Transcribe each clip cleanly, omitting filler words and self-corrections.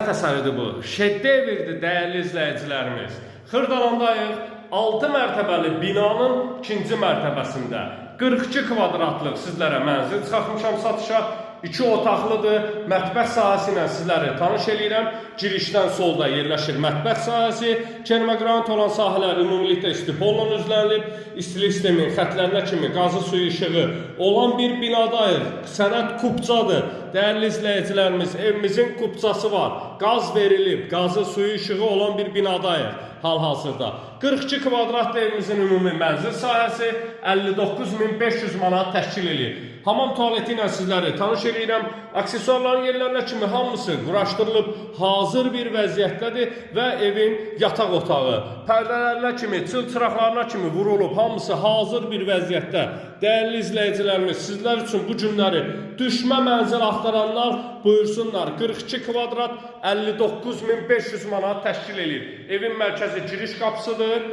Əsəridir bu. Şedevrdir, dəyərli izləyicilərimiz. Xırdalandayıq. 6 mərtəbəli binanın ikinci mərtəbəsində 42 kvadratlıq sizlərə mənzil çıxartmışam satışa. 2 otaqlıdır. Mətbəx sahəsi ilə sizləri tanış eləyirəm. Girişdən solda yerləşir mətbəx sahəsi. Kermaqranit olan sahələr ümumilikdə istipolla üzlənilib. İstilik sistemin xətlərinə kimi qazı, suyu, işığı olan bir binadayıq. Sənəd kupçadır. Dəyərli izləyicilərimiz, evimizin kupçası var. Qaz verilib, qazı, suyu, işığı olan bir binadayıq hal-hazırda. 42 kvadrat evimizin ümumi mənzil sahəsi 59.500 manat təşkil eləyir. Hamam tualeti ilə sizləri tanış eləyirəm. Aksesuarların yerlərinə kimi hamısı quraşdırılıb, hazır bir vəziyyətdədir və evin yataq otağı pərdələrinə kimi, çıl-çıraqlarına kimi vurulub, hamısı hazır bir vəziyyətdə. Dəyərli izləyicilərimiz, sizlər üçün bu günləri düşmə mənzil axtaranlar buyursunlar. 42 kvadrat 59.500 manat təşkil eləyir. Evin mərkəzi giriş qapısıdır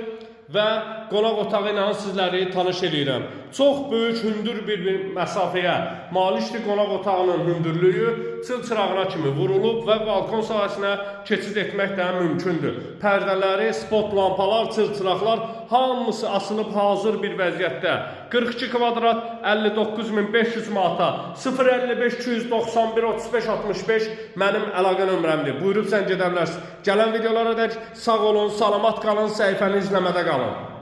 və qonaq otağı ilə sizləri tanış eləyirəm. Çox böyük hündür bir məsafəyə malikdir qonaq otağının hündürlüyü, çıl-çırağına kimi vurulub və balkon sahəsinə keçid etmək də mümkündür. Pərdələri, spot lampalar, çıl-çıraqlar hamısı asılıb hazır bir vəziyyətdə. 42 kvadrat 59.500 manata 055 291 35 65 mənim əlaqə nömrəmdir. Buyurub zəng edə bilərsiniz. Gələn videolara dək sağ olun, salamat qalın, səhifəni izləmədə qalın.